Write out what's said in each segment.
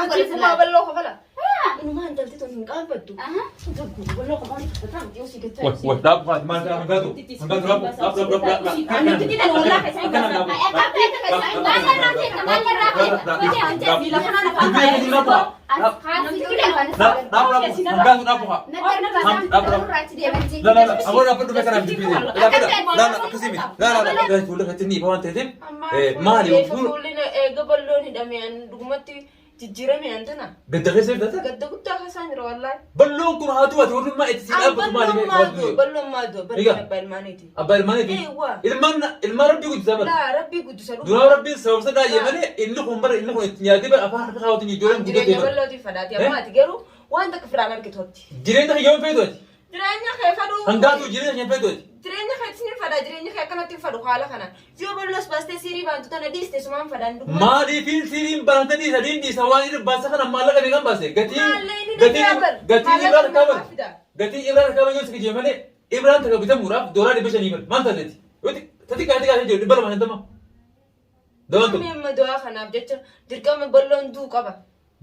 Abdii godhe kumaa silaa. Balloo kafala. Inumaa intalti tun hin qaanfattu. Balloo kafala uffataa miti osii gachaa. Wai, wai, dhaabu haati maal ta'e hangaatu? Hangaatu dhaabu, dhaabu, dhaabu, dhaabu, dhaabu. Ani itti dhala wallaa keessaa hin Akkana baasan. dhaabu. Akkam feete keessa maal irraa feete maal irraa feete hojii hojii Miila kanaan afaan Dubbii kaayee. kun dhaabu haa. As kaasii ulee kana Dhaabu, dhaabu, dhaabu. Hangaatu dhaabu haa. La la la, aboo dhaabbadhu dhufe kanaaf dubbii ta'e. Dhaabbadha. La la, akkasii miti. La la la, fuula irratti ni ifa waan ta'eef. Maali fuula Fuulli eega balloon hidhame an dhugumatti jijjiirame an tana. Gadda keessa jirta? Gadda guddaa keessaan jira wallaahi. Balloon kun haa du'ate warrummaa itti si dhaabbatu maali? Balloon maal du'a? Balloon maal du'a? Balloon abbaa ilmaaniiti. Abbaa ilmaaniiti. Eewwa. Ilmaan ilmaan rabbii guddisaa bara. Laa rabbii guddisa dhufu. Duraa rabbiin sababsa daa'yee malee inni kun bara inni kun itti nyaatee bara afaan harka kaawwatiin ijoolleen guddatee Jireenya bara. ballootiif fadhaati amma ati garuu waan takka firaan argitu ati. Jireenya kiyya hin feetu ati. Jireenya kee fadhuu. Hangaatu jireenya kiyya hin feetu ati. Jireenya kee isin fadhaa jireenya kee akkanatti hin fadhu haala kana. Yoo balloos baastee siirii baantu tana dhiiste sumaan fadhaan dhuguma. Maaliifin siiriin baratanii dhiisa diin dhiisa waan inni baasa kana maallaqa meeqan baase gatii Maallaqni gatii ni bar. gatii Maallaqa ibraan namaa kaban fida. gatii ibraan kaban yoo si malee ibraan takka bitamuudhaaf doolaa 500 bar maal taateeti yoo tati gaati gaati jiru 250 dawaan Namni tokko amma du'aa kanaaf jecha dirqama balloon du'u qaba.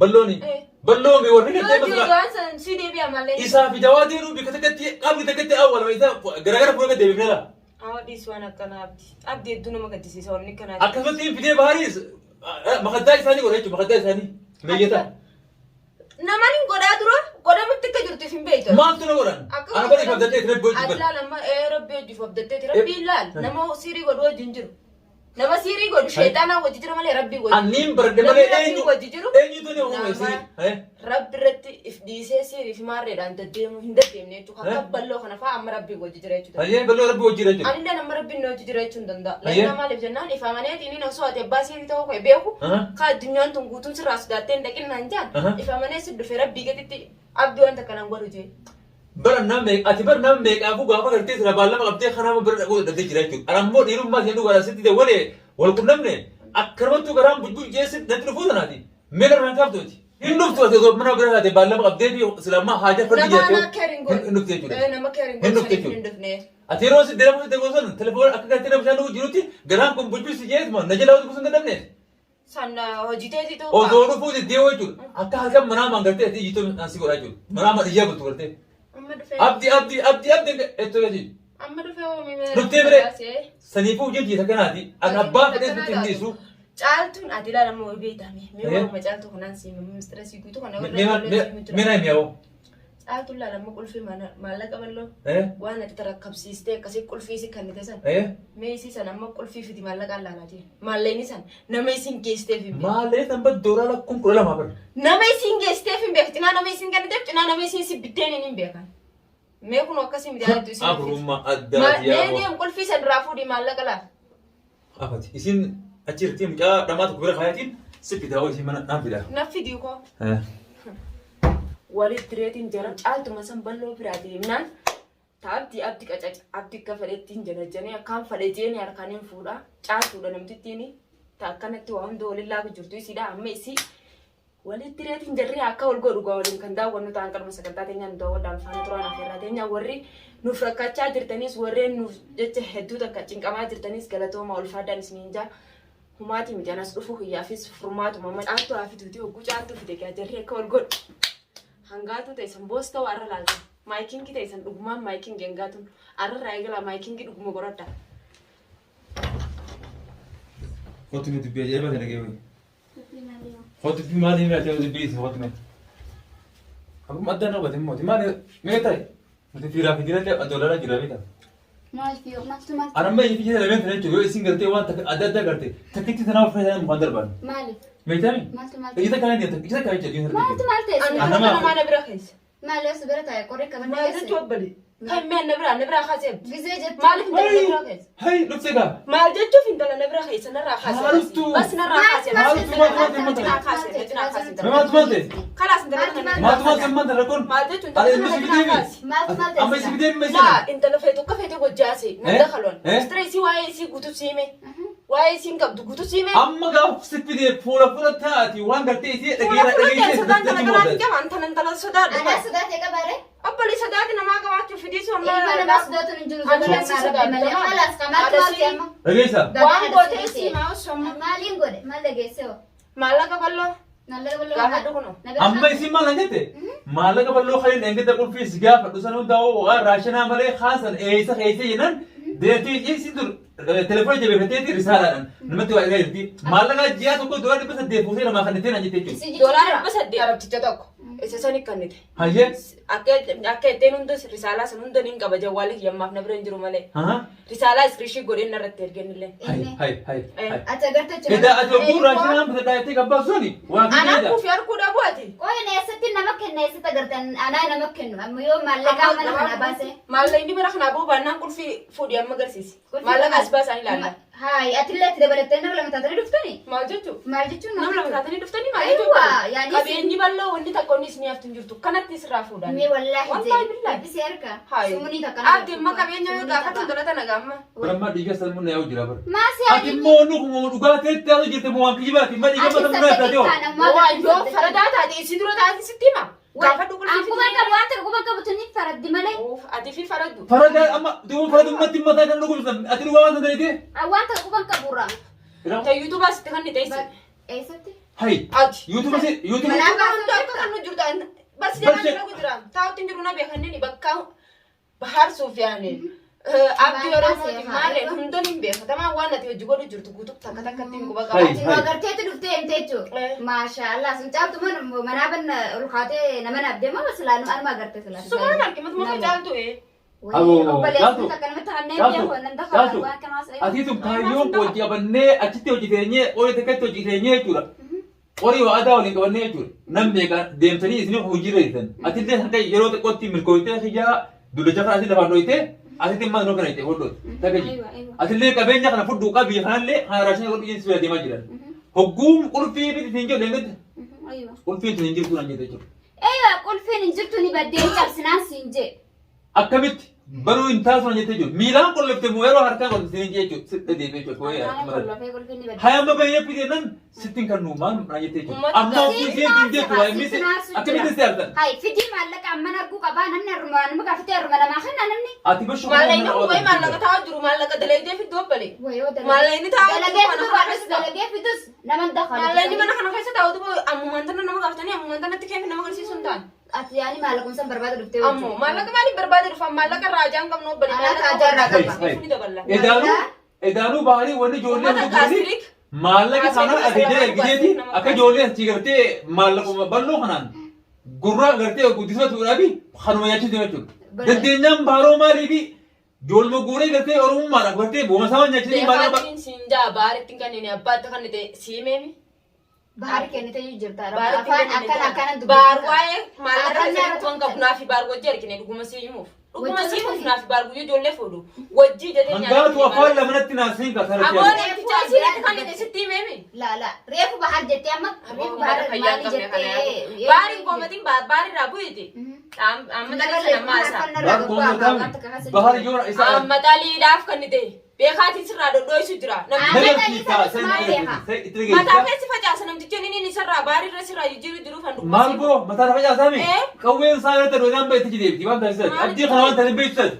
Ballooni Eh. balloomi warri Yoo gartee du'e masala du'aan san si deebi'a malee. Isaa fi jawaa deebiin bikka takkatti qabri takkatti awwaalama isaa garagara fuula gad deebifneera. Haa dhiis waan akkanaa abdi. Abdi hedduu nama gaddisiisa wanni akkanaa. Akkasumatti fidee baharis makaddaa isaanii godha jechuudha makaddaa isaanii meeyyata. Namaan hin godhaa dura godhamutti akka jirtu hin beektu. Maaltu na godhan? Ana godhe abdatteeti rabbi hojii Ati godhe. laal amma ee rabbi hojii abdatteeti rabbi ilaal nama siirii godhu wajjin jiru. Nama siirii godhu sheexaanaa wajji jira malee rabbi wajji. Anniin baradhe malee Namni rabbii eenyu wajji jiru eenyutu ni uume nama sirii? rabbi irratti if dhiisee siirii fi maarreedhaan deddeemuu hin deddeemne jechuudha. Akka Eh? balloo kana fa'aa amma rabbi wajji jira jechuudha. Hayyee bal'oo rabbi wajji jira jechuudha. Anillee nama rabbiin na wajji jira jechuun danda'a. Hayyee. Lannaa maaliif jennaan if amaneetiin inni osoo ati abbaa siirii ta'uu kee beeku Aha. ka addunyaan tun guutuun sirraa sodaattee hin dhaqin naan jaan Aha. if amanee si dhufe rabbii gaditti abdii wanta kanaan godhu jee. Bara nama meeqa ati bara nama meeqaafuu gaafa gartee sira baallama qabdee karaa bira dhaquu dadhabdee jira jechuudha. Ana immoo dhiirummaa isheen dhugaadhaan sitti ta'e walee wal qunnamne akkanumattuu garaan bujbul jeessi natti dhufuu sanaati. Meeqa irraan kaaftuuti. Hin dhuftu ati osoo mana bira taate baallama qabdee fi silammaa haajaa fardi Nama jettee anaa keerin godhu. hin dhuftu jechuudha. Eh, nama keerin Hin godhu dhuftu saniif hin jechuudha. dhufne. Ati yeroo si deemu si deemu sun telefoon akka gartee nama bishaan dhuguu jirutti garaan kun bujbul si jeesuma na jalaa dhufuu sun dadhabne. San hojii teetitu. Osoo dhufuu diddee jechuudha. Akka halkan manaa maan gartee ati iyyituu si godhaa jechuudha. Manaa maan iyyaa bultu gartee. Amma dhufee. Abdi abdi abdi abdi ettoo jechuudha. Amma dhufee oomishee. Dhuftee bire saniifuu hojii hojii takkanaati. An abbaa fedhee sitti hin dhiisu. Caaltuun ati ilaalama wayii beektaa mee Eh? waruma caaltuu kanaan si mistira si guutuu kana warra Mee mee naa himi hawwa. Caaltuun ilaalama qulfii maallaqa bal'oo Eh? waan ati tarakkabsiistee akkasii qulfii si kennite san Eh? mee isii san amma qulfii fidi maallaqaan laalaa jee maallaqni san nama isin geessiteef hin beeku. Maalee san bad dooraa lakkuun 12 bara. Nama isin geessiteef hin beeku cinaa nama isin kenniteef cinaa nama isin si bitteen hin beekan. Mee kun akkasii miti yaaddu isin. Abrummaa addaati Mee yaa deem qulfii san irraa fuudhii maallaqa laal. Afati isin achi irratti mucaa dhamaa tokko bira kaayatiin si fidaa hoo isin mana naan fidaa. Na fidii koo. Eh. Walitti reetiin jara caaltuma san balloo biraa deemnaan ta abdii abdi qacaca abdi akka fedhetti hin janajjanee akkaan fedhe jeeni harkaan hin fuudha caaltuudha namtittiin ta akkanatti waa hunda waliin laaku jirtu isiidha amma isii walitti reetiin jarri akka wal godhu gaa waliin kan daawwannu ta'an qalma sagantaa teenyaan nu daawwadhaan faana turaan afeerraa teenyaa warri nuuf rakkachaa jirtanis warreen nuuf jecha hedduu takka cinqamaa jirtanis galatooma ulfaadhaan isiniin jaa humaatii miti anas dhufu kiyyaafis furmaatuma amma caaltuu haa fiduuti hogguu caaltuu fide gaa jarri akka wal godhu hangaatuu ta'e san boos ta'u arra laalta maayikingi ta'e san dhugumaan maayikingi hangaatuun arra irraa eegalaa maayikingi dhuguma godhadha. Kottu mee dubbii ajaa'ibaa ta'e dhagee wayi. Kottu dubbii maalii mee ati dubbii isa kottu mee. Abbuma addaan dhawwate immoo maali mee ta'e nuti fiiraa fi diinallee adoolaalaa jira beektaa. Maal fi maaltu maaltu? Ana amma ifi jala lameen tana jechuudha yoo isin gartee waan takka adda addaa garte takkitti tanaa of fayyadamu kan darban. Maali? Meetami? Maaltu maaltu? Ija takka nan ija takka jechuudha. Maaltu maal ta'e? Ani Ana nama maal? namaa na bira keessa. Maali as bira taa'e qorri qabannaa Maal keessa? jechuu obbali? Kan mee na biraa na biraa kaasee abdi. Gizee jettu. Maaliif intala na biraa keessa? Hai dhufte gaa. Maal jechuuf intala na bira keessa narraa kaasee? Maaltu? Bas narraa kaasee. Maaltu maaltu maaltu maaltu Cinaa kaasee cinaa kaasee. Maaltu maal ta'e? Kalaas intala kana na Maaltu maal ta'e maal ta'e kun? Maal jechuun Ani intala inni kana si na biraa fidee kaase. Maaltu maal ta'e? Amma si fidee amma Laa isin. intala feetu akka feete gojjaase Eh? nan dakaloon. Eh? Mistira isii waa'ee isii guutuu siime. Waa'ee isiin qabdu guutuu siime. Amma gaafa si fidee fuula fuula taati waan gartee isii Fuula dhageera fuula ta'e dhageessee sodaan tana natti kanaatti mootan. qaba intala intala sodaadhu. Anaa sodaatee qabaare? Obbolii sodaati namaa qabaachuu fidii sun Ilma namaa sodaatuun hin jiru Ani zamana si ammaa rabbi malee. sodaadhu. Halaas ka maaltu maal ta'e amma? Dhageessa. Waan gootee sii maa osoo Maaliin godhe? Maal dhageesse hoo? Maallaqa bal'oo. Maallaqa bal'oo Gaafadhu kunoo. Na bira Amma kaatani. isin maal jette? Maallaqa bal'oo kan hin eeggatte qulfii si gaafadhu san hundaa'u waan raashinaa malee kaasan eessa keessa jennaan deetii isin dur telefoona jabeeffatteeti risaalaadhaan namatti waa ergaa jirti. Maallaqa ji'a tokko doolaara 800 fuutee namaa kan ittiin jette jechuudha. Si jechuun Doolaara jira. 800 arabticha tokko. Isa sani kannite. Hayyee. Akka itteen hundas risaalaa san hunda niin qaba jawwaalli kiyyammaaf na bira hin jiru malee. Haa. Risaalaa iskiriishii godheen narratti ergenillee. Hay hay hay. hay. Ati agartee jira. Edaa ati oguu raashinaa bitadhaa jettee gabbaasu suni waa Anaan kenneedha. kuufi arguu dhabu ati. Qoy na eessatti nama kenna eessatti agartan anaa nama kennu amma yoo maallaqa mana kana baase. Maallaqni bara kanaa boo baannaan qulfii fuudhii amma agarsiisi. Maallaqa as baasaan ilaalla. Haay atillee itti dabalattee nama lama taatanii dhuftani. Maal jechuun? Maal jechuun Nama lama taatanii dhuftanii maal Aywa, jechuun? yaani Qabeenyi bal'oo wanni takka inni isin haftu hin jirtu. Kanatti sirraa fuudhan. Mee wallaahi Wallaahi billaahi. Rabbisi harka. Haay. Sumunii takka nama Abdi amma qabeenya yoo gaafatu tolata nagaa amma. Barammaa dhiiga sammuu na yaa'u jira bara. Maasi Ati immoo nu kuma dhugaa ta'etti haasoo jirte moo waan kijibaati? Amma dhiiga Ati sammuu na yaa'u saddeet kana Waa yoo faradaa taate isii dura taate sitti hima. Gaafadhu qulfii Akkuma qabu waan ta'e quba qabu tuni faraddi malee. Oof ati fi faraddu. Faradaa amma duuba faradummaatti mataa kan dhugumsan ati dhugaa waan sana ta'eeti. Waan ta'e quba qaburra. Ta yuutuubaa sitti kan ni teessi. Eessatti? Hay. Ati. Yuutuuba si yuutuuba. Manaa Yuutuubaa hunda akka kan nu jirtu bas jalaan jira jira. Taa'utti hin jiru na beekanneen bakka Bahar Suufiyaani. Abdii Oromooti maali hundan hin beekatamaa waan ati hojii godhu jirtu guutuu takka takkatti hin quba Hay. qaba. Ati nu agarteetti dhuftee himte jechuudha. Maashaallah sun caaltu manaa banna ol kaatee nama naaf deema silaa nu anuma agarte silaa. Sumaan arge matuma caaltu ee. Aboo, Obboleessi caaltu, takka namatti kanneen Caaltu, beeku nan dafa caaltu, waan kanaas. Ati tun kaayyoon hojii qabannee achitti hojii teenyee qorii takkatti hojii teenyee jechuudha. Qorii waa aadaa waliin qabannee jechuudha. Nam meeqa deemtanii isin hojiirra jirtan. Atillee akka yeroo xiqqootti milkooftee kiyyaa dullacha kana asii lafaan dhoyitee asitti immoo noo kana itti hodhootu. Takka ji. Atillee qabeenya kana fudhuu qabii kanallee kana raashinaa godhu isin bira deemaa jiran. Hogguun qulfii biti hin jedhu eegatti qulfiin tun hin jirtu nan jette jechuudha. Eeywa qulfiin hin jirtu ni baddee cabsinaan siin jee. Akkamitti baruu hin taasisu nan jettee jiru. Miilaan qollofte moo yeroo harkaan qollofte hin jechuudha. Sitti deebi'ee jechuudha. Wayii Harkaan mata. qollofee qulfiin ni baddee. Haya amma bahee fidee nan sitti hin kennu maal nan jettee jechuudha. Uummata Amma ofii ishee hin jettu waa'ee miti. Akkamitti si argan? Hay fidii maallaqa amman arguu qabaa namni haruma nama gaafatee haruma namaa kenna namni. Ati bashu Maallaqni kun wayi maallaqa taa'aa jiru maallaqa dalaydee fidduu obbale. Wayoo Maallaqni taa'aa jiru Dalagee mana fiduu kana baadhus keessa taa'u. dalagee fidus nama hin dakalu. Maallaqni mana kana keessa taa'u duuba ammumaan tana nama gaafatanii ammumaan tanatti keefi nama agarsiisuu hin taane. Ati yaani maallaquma san barbaada dhuftee Ammoo maallaqa maaliif barbaade dhufan maallaqa irraa ajaan qabnu obbale. Anaa taajaa irraa qaba. Ni daballa. Edaanuu edaanuu baarii wanni ijoollee Uummata gurguranii gaastiriik maallaqa Gaastiriik kanaan ati jala ergiteeti nama akka ijoollee achii gartee maallaquma bal'oo kanaan gurra gartee guddifatuudhaafi kanuma nyaachuu jechuudha. Dandeenyaan baaroo maaliifi ijoolluma guuree gartee oromummaadhaaf gartee booma isaa nyaachisanii maallaqa Beekaatiin siin jaa baaritti kan inni abbaatti kan ta'e siimeemi. Bahari kennite jirta. Baaritti Afaan kan inni akkana akkana Baar waa'ee maallaqa Arrabni keessatti waan qabu naafi baar wajji argine dhuguma sii himuuf. Dhuguma Wajji sii himuuf argine? naafi baar guyyuu ijoollee fuudhu. Wajji jedhee Hangaatu afaan lamanatti naasiin kaasarratti Aboo argina. namticha asiirratti kan inni sitti himeemi. La la reefu bahar jettee amma reefu bahar maali jettee. Baariin goomatiin baariirraa bu'eeti. Amma xaliisa nama haasaa. Baar goomataan bahar yoo isa Amma xaliidhaaf kan ta'e beekaatiin sirraa dhodhooysu jira. Namtichi nagarsiisaa itti mataa dhageessaa. keessi facaasa namtichi inni inni sirraa baariirra sirraa jijjiiru jiru kan dhuguma Maal sii. boo mataa lafa caasaami? Eh? Qawween isaa irratti dhoodaan bahe itti deebiti waan taasisan. Abdii kana waan taasisan beeksisan.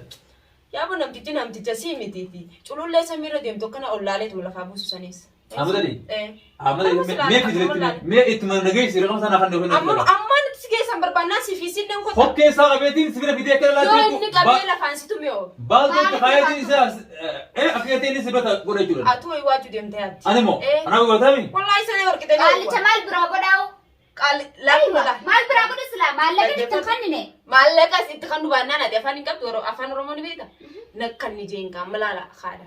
Yaaboo namtichi namticha sii mitiiti. Culullee samiirra deemtu akkana ollaaleetu lafaa buusu saniis. Ahmad Ali. Eh. Ahmad Ali mee fidiretti mee itti mana nageessi raqama sana kan dhufan. Amma amma nuti si keessan barbaannaa si fi siin kota. Hokkee isaa qabeetiin sibira fidee akka Yoo inni laatu qabee lafaan si tume hoo. baaltoo kaayatiin isaa akka gatee inni sibata godha jechuudha. Atu wayi waajju deemtee yaabdi. Ani moo Eh. ana gootami? Wallaahi sana warqitee Qaalicha maal biraa godhaa'u? Qaali lakkuma. Maal biraa godhu silaa maallaqa itti hin kennine. Maallaqa itti kan dubaannaan ati afaan hin qabdu afaan Oromoo ni beekta. Nakkan ni jeen qaama laala haadha.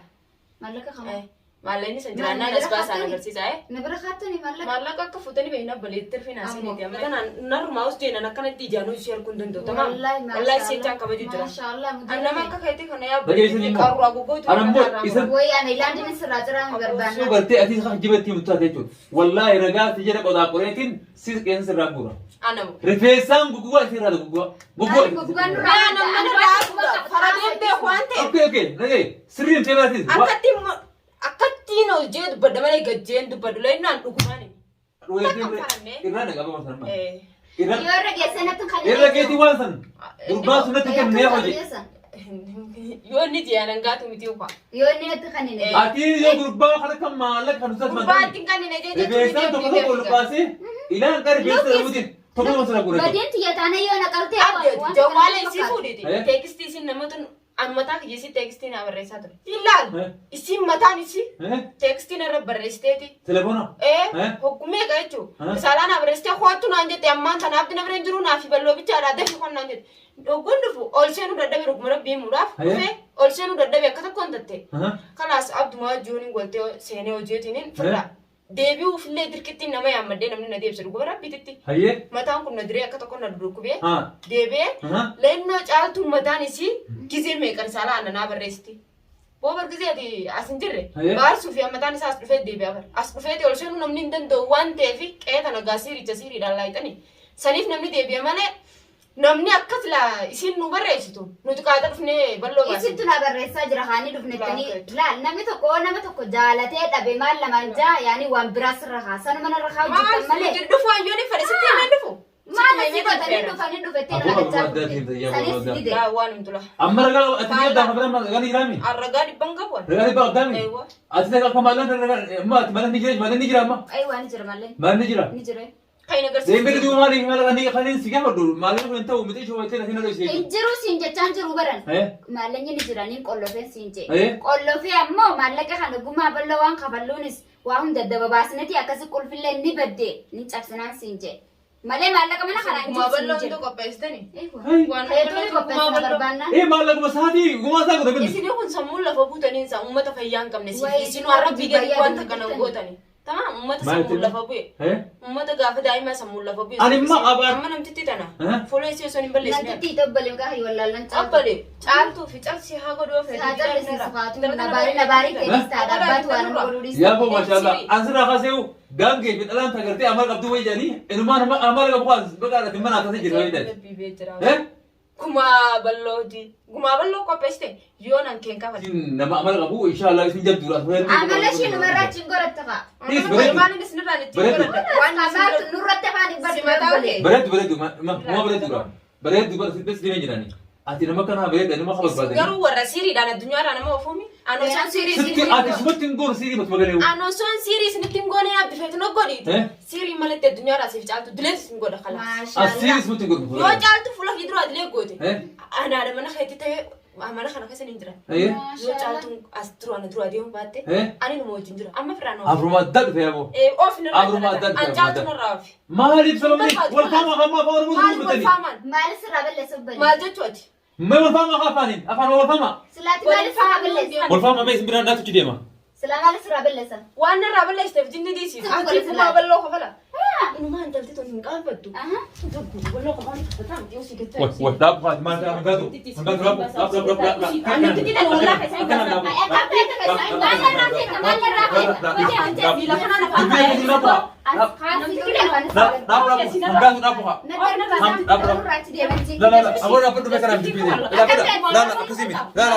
Maallaqa kama. Maallaqni san jiraannaan as baasaan agarsiisa. Na bira kaattani maallaqa. Maallaqa akka fuutanii beekna baleetti rifeensa Ammoo. amma kanaan narrumaa us jeenan akkanatti ijaanuu ishee arguu hin danda'u. Tamaam. Wallaahi seechaan kabaju jira. Maashaallah. An nama akka keetii kana yaa Dhageessin immoo. qarruraa goggootu. Ana immoo isin Wayi ana ilaandin sirraa jiraa suu barbaanna. gartee ati kan jibatti himtu taate jechuudha. Wallaahi ragaa si jedha qodaa qoreetiin si qeensa sirraa guura. Anamu. Rifeensaan gugguwaa isirraa gugguwaa. Maali gugguwaan Gugguwaa. Maa nama narraa fuudha. Faradeen beeku waan ta'eef. Okay okay nagee sirriin ta'e biraatiis. Akkatti akkattiin ol jee dubbadha malee gajjeen dubbadhu leennaan dhugumaan. Irraa nagaa waan san Eh. irra Yoo irra geessee natti hin kennine. irra geetii waan san gurbaa sun natti kennee hojii. Yoo inni jiyaanan gaatu miti ufa. Yoo inni natti kannine. Ati yoo gurbaa kana kan maallaqa kan uffatu Gurbaa ittiin kannine jee jechuun Rifeensaan tokko tokko ol baasee ilaan qara rifeensa dhabuutiin tokko tokko sirra godhate. Badeen tiyya taana yoo na qaltee Abdi waan jawwaala kana isii fakkaatu. fuudhiti. Eh? Teekstii isin namoota an mataa kiyya isii teekstii naa barreessaa ture. Ilaal Eh? isiin mataan isii Eh? teekstii narra barreessiteeti. Telefoona. Ee Eh? hoggumee qa jechuun Eh? risaalaa naa barreessitee hoottu naan jette ammaan tana abdi na bira hin jiru naa fi balloo bichaadha dafi kon naan jette. Dhoggoon dhufu ol seenuu dadhabe dhuguma rabbii himuudhaaf Eh? dhufee ol seenuu dadhabe akka tokkoon tatte. Aha. Kalaas abdumaa wajjin waltee seenee hojiitiin firra. Deebi'uufillee dirqittiin nama yaammadee namni na deebise dhuguma rabbiititti. Hayyee. Mataan kun na diree akka tokko na dhukkubee Haa. deebi'ee Aha. leennoo caaltuun mataan isii gizee meeqa risaalaa aananaa barreessiti. Boobar gizee ati as hin jirre Hayyee. baarsuu fi mataan isaa as dhufee deebi'a bara. As dhufeeti ol seenuu namni hin danda'u waan ta'eef qe'ee tana gaa siiricha siiriidhaan laayixanii. Saniif namni deebi'a malee namni akkas laa isiin nu barreessitu nuti qaata dhufnee balloo baasne. Isittu na barreessaa jira haanii dhufnettanii laal namni tokko yoo nama tokko jaalatee dhabe maal lamaan jaa yaani waan biraa sirra haa sanuma narra haa hojjetan malee Dhufu hayyoon hin fedhe sitti himee dhufu. maal asii godhanii dhufanii dhufettee Aboo, na aboo, gachaa adda adda yaa sanis aboo, adda. dide. Laa waan himtu laa. Amma ragaa ati ni addaa kabira ragaa ni jiraami. Arragaa dhibban qabu. Ragaa dhibba qabdaami. Eewwa. Ati ragaa akka maallaan ragaa amma ati maalaan ni jira maalaan ni jira amma Ay waan jira malee maalaan ni jira. ni jira. Kan hin agarsiisu. Deemee duuba maaliif maallaqa ni kan hin si gaafadhu maallaqa kun hin ta'u miti ishee wayitee na dho'ise. Hin jiru siin jechaan jiru baran. Eh? Maallaqni ni jira niin qollofeen siin jee. Eh? Qollofee ammoo maallaqa kana gumaa bal'oo waan kafalluunis waa hunda dababaasneti akkasi qulfillee ni badde ni cabsinaan siin jee. Malee maallaqa mana kanaa hin Gumaa jiru siin bal'oo jee. hunda qopheessitanii. Eewwa. Hai. Waan Fayyadamni qopheessina barbaannaan. Eh maallaquma isaatii gumaa isaa godha binni. Isin kun sammuun lafa buutanii isaa uummata fayyaa hin qabne siif Wayi, isin waan rabbii gadi fayyaa wanta kana hin gootani. Tamam uummata Maal sammuun jettu? lafa bu'e. Eh? Uummata gaafa daa'imaa sammuun lafa bu'e. Ani immoo abaan- Amma namtitti tana. Eh? Fuula isii osoo hin balleessine. Namtitti itoo maqaa hin wallaallan caaltu. Obbole caaltuu fi cabsi haa godhu of Haa callisii sufaatu nabaari nabaari keessaa dhaabbaatu waan nama godhuu dhiisu. Yaa boo maashaallah asirraa kaasee gaangee fi dhalaan tagartee amala qabdu wayii jedhanii inumaan amala qabu kaas baqa ati mana akkasii jira wayii jedhani. Eh? Gumaa bal'ooti. Gumaa bal'oo qopheessite yoo nan keen kafale. Nama amala qabu inshallah isin jabduudha. Amala ishii numarraa achiin goratta fa'a. Please, bareedu. Maaliin isinirraan ittiin Bareedu. godhadha. Waan Kamaatu nurratti afaan hin Si mataa bartu. kee. Bareedu bareedu ma bareeduudha. Bareedu bara sitti deemee jirani. Ati nama kana bareeda nama qaba barbaadani. Garuu warra siiriidhaan addunyaarraa nama ofuumi. Ani osoo siirii Sitti ati sumatti hin goonu siirii matu magalee. Ani osoo siirii isinitti hin goone abdifeetu na godhiiti. Eh? Siirii malatti addunyaarraa siif caaltu dileetu isin godha kalaas. As siirii sumatti hin goonu. Yoo caaltu fuula kee duraa dilee goote. Eh? Anaadha mana keetti ta'ee mana kana keessa ni jira. Eh? Yoo caaltuun as duraan dura deemu baatte Eh? ani numa wajjin jira. Amma firaan ofi. Abruma adda dhufe yaaboo. Ofi nirraa Abruma adda An dhufe. caaltu narraa ofi. Maaliif sababni wal faama hamma afaan Oromoo Maal wal dubbatanii? faamaan? Maal sirraa balleessa obboleessa? Maal jechuuti? Mee wal faama afaaniin afaan wal faama. Silaati maal sirraa balleessa? Wal faama mee isin biraan naatu deema. Silaa maal sirraa balleessa? Waan narraa balleessiteef jinni dhiisiif. Sitti Ati godhe gumaa silaa. bal'oo kofala. Inumaa intalti tun hin qaanfattu. Aha. Bal'oo qofaan uffataa miti osii gadi Wai wai dhaabu haati maal ta'an gaatu. Hangaatu dhaabu dhaabu dhaabu dhaabu. Ani tana walaa keessa hin Akkana dhaabu. Ay, akka feete keessa. Maal irraa feete? Maal irraa feete? Hojii hojii. Miila kanaan afaan Dubbii kun dhaabu. Kaasii ture afaan Dhaabu dhaabu hangaatu dhaabu haa. Natti irraa nurraa achi deemanchi. La la la aboo dhaabbadhu mee kanaaf dubbii. La la akkasii miti. La la.